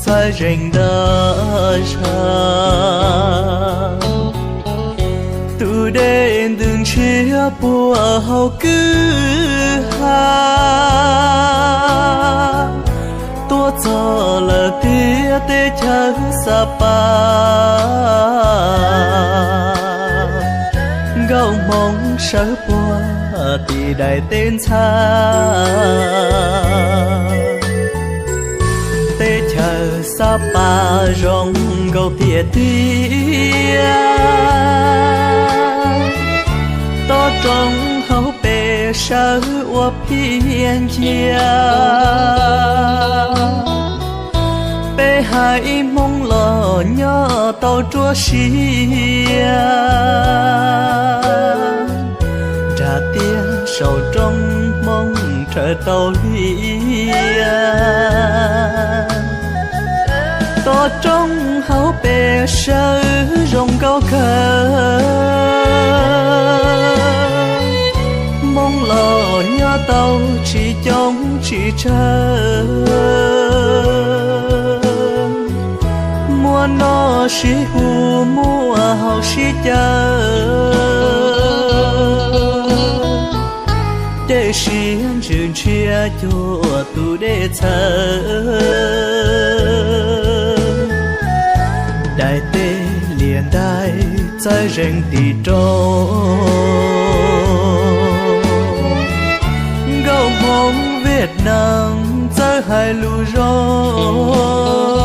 txawj zeeg nta zag. Tus dej ntws ntshiab puag hauv kwj ha, tuaj txog lawm tiag teb chaws Xab Pas. Nkauj Hmoob sawv puag tim daim teb ntxhab. Teb chaws Xab Pas zoo nkauj tiag tiag, tob roob hauv pes sawv ua phiab nciab. Peb haiv Hmoob los nyob tau ruaj siab, nram tiaj saum roob Hmoob rhawv tau liab. Tob roob hauv pes sawv zoo nkauj kawg, Hmoob los nyob tau tsis coob tsis tsawg, muaj noj sib hu muaj haus sib caw, cej siab ntsws ntshiab cuag tus dej txhawv. Daim teb liam ntais txawj zeeg tim rau, nkauj Hmoob Viaj Nam txawj hais lus zoo.